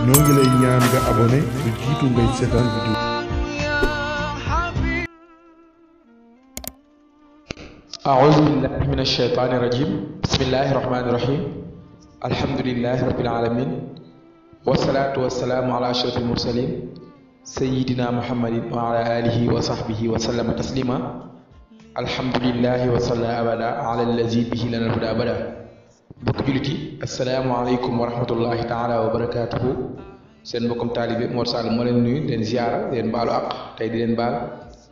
ñoo ngi lay ñaan nga abonné lu jiitu ngay seetaan vidéo. أعوذ بالله من الشيطان الرجيم بسم الله الرحمن الرحيم الحمد لله رب العالمين والصلاة والسلام على أشرف المرسلين سيدنا محمد وعلى آله وصحبه وسلم تسليما الحمد لله وصلى أبدا على الذي به لنا الهدى أبدا bokk jullit yi asalaamaaleykum wa rahmatullahi taala wa barakaatuhu seen mbokkum taalibe Mor Sall moo leen nuyu leen ziara leen baalu àq tey di leen baal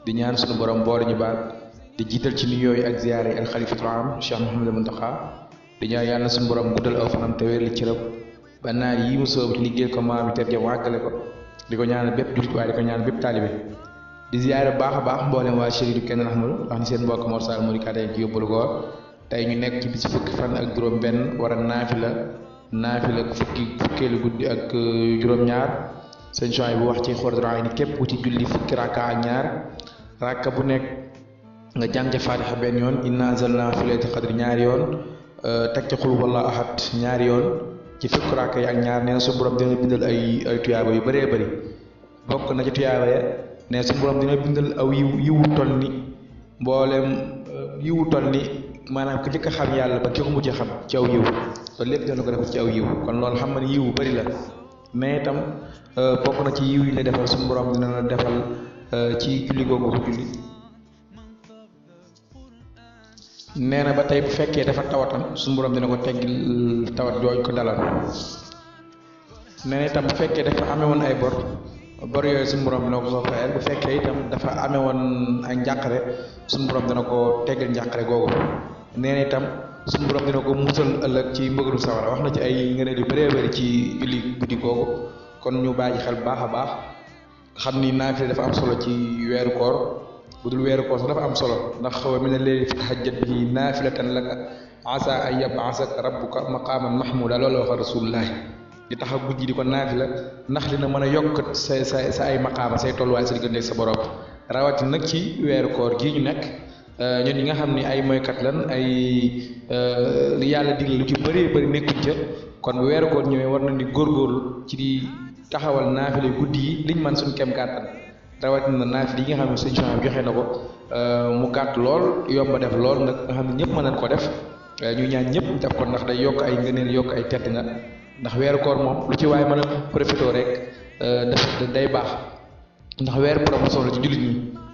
di ñaan sunu borom boole ñu baal di jiital ci nuyoo yi ak ziara yi al xalifatul am Cheikh Mouhamadou Mountakha di ñaan yàlla sunu borom guddal aw fanam te wéral cëram ba naan yi mu soobu liggéey ko maam yi te jëm àggale ko di ko ñaanal bépp jullit waaye di ko ñaanal bépp taalibe di ziara baax a baax mboolem waa Chérif kenn raxmul wax ni seen mbokk Mor Sall moo di kàdday ci yóbbalu ko tey ñu nekk ci bis fukki fan ak juróom benn war a naafila fukkeelu guddi ak juróom-ñaar sëñ Chouaïb bu wax ci Xurratul Ayni képp ku ci julli fukki rakka ak ñaar rakka bu nekk nga jàng ca Faatiha benn yoon inna anzalnaahu fi laylatil qadri ñaari yoon teg ca xul wallaahu ahad ñaari yoon ci fukki rakka yi ak ñaar nee na suñu borom dina bindal ay tuyaaba yu bëree bëri bokk na ci tuyaaba ya nee na suñu borom dina bindal aw yiwu toll ni mboolem yiwu toll ni maanaam ku njëkk a xam yàlla ba ki ko mujj a xam ci aw yiw loolu lépp dina ko defal ci aw yiw kon loolu xam nga ne yiw bu bëri la mais itam bokk na ci yiw yi la defal suñu borom dina la defal ci julli googu ko julli nee na ba tey bu fekkee dafa tawatam suñu borom dina ko teggil tawat jooju ko dalal nee na itam bu fekkee dafa amee woon ay bor yooyu suñu borom dina ko fayal bu fekkee itam dafa amee woon ay njàqare suñu borom dina ko teggal njàqare googu nee na itam suñu borom dina ko musal ëllëg ci mbëggalu sawara wax na ci ay ngëneel yu bëree bëri ci julli guddi googu kon ñu bàyyi xel baax a baax xam ni naafila dafa am solo ci weeru koor bu dul weeru koor sax dafa am solo ndax wa mina layli fatahajjad bihi naafilatan laka asaa an yab'asaka rabbuka maqaaman mahmuuda loolu wax rasulullahi di taxaw guddi di ko naafila ndax dina mën a yokk sa ay maqaama say tolluwaay sa diggante sa borom rawatina nag ci weeru koor gii ñu nekk ñun ñi nga xam ni ay moykat lan ay li yàlla digle lu ci bëree bëri nekkuñ ca kon bu weeru koor ñëwee war nañ di góorgóorlu ci di taxawal naafile guddi yi liñ man suñ kem kàttan rawatina naafile yi nga xam ne sëñ Chouaïb joxe na ko mu gàtt lool yomba def lool nag nga xam ne ñëpp mën nañ ko def ñu ñaan ñëpp def ko ndax day yokk ay ngëneel yokk ay tedd nga ndax weeru koor moom lu ci waaye mën a profité rek day baax ndax weer promotion la ci jullit ñi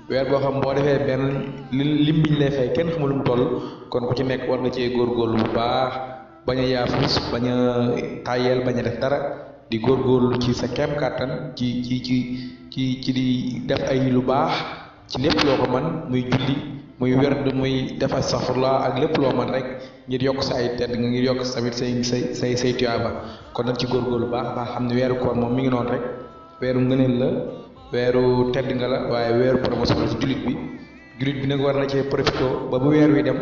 weer boo xam boo defee benn lim biñ lay fay kenn xamul lu mu toll kon ku ci nekk war nga cee góorgóorlu bu baax bañ a yaafus bañ a tàyyeel bañ a def dara di góorgóorlu ci sa kem kàttan ci di def ay lu baax ci lépp loo ko man muy julli muy werd muy def astaghfirullah ak lépp loo man rek ngir yokk sa ay tedd nga ngir yokk tamit say tuyaaba kon nag ci góorgóorlu baax xam ne weeru koor moom mi ngi noonu rek weeru ngëneel la weeru tedd nga la waaye weeru promotion la ci jullit bi nag war na cee profité ba bu weer wi dem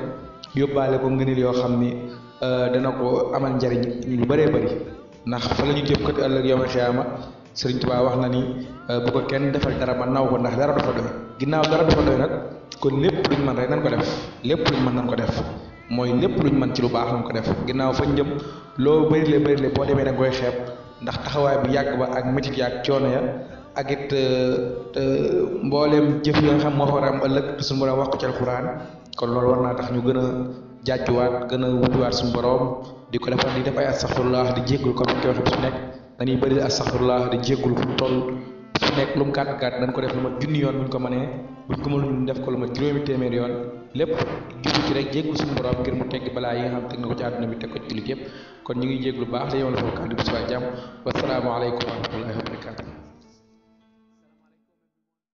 yóbbaale ko ngëneel yoo xam ni dana ko amal njariñ lu bëree bëri ndax fa la ñu jëm kat ëllëg yawmal xiyaama Sëriñ Tuubaa wax na ni bu ko kenn defal dara ba naw ko ndax dara du fa doy ginnaaw dara du fa doy nag kon lépp luñ mën rek nan ko def lépp luñ mën nan ko def mooy lépp luñ mën ci lu baax nan ko def ginnaaw fañ jëm loo bërile boo demee da nga koy xeeb ndax taxawaay bu yàgg ba ak métit ya ak coono ya ak it mbooleem jëf yi nga xam moo fa war a am ëllëg te suñu borom wax ko ci alxuraan kon loolu war naa tax ñu gën a jàjjuwaat gën a wutuwaat suñu borom di ko defal di def ay astaxfirullah di jéggul comme ni ko waxee su nekk dañuy bëri astaxfirullah di jéggul fu toll fu nekk lu mu gàtt dañ ko def lu mat junni yoon buñ ko mënee buñ ko mënul ñu def ko lu mat juróomi téeméer yoon lépp jublu ci rek jéggul suñu borom ngir mu tegg balaa yi nga xam teg na ko ci àdduna bi teg ko ci jullit yëpp kon ñu ngi jégglu baax da yow la foofu kàddu bi subaa jàmm wasalaamu aleykum wa rahmatullahi wa barakatu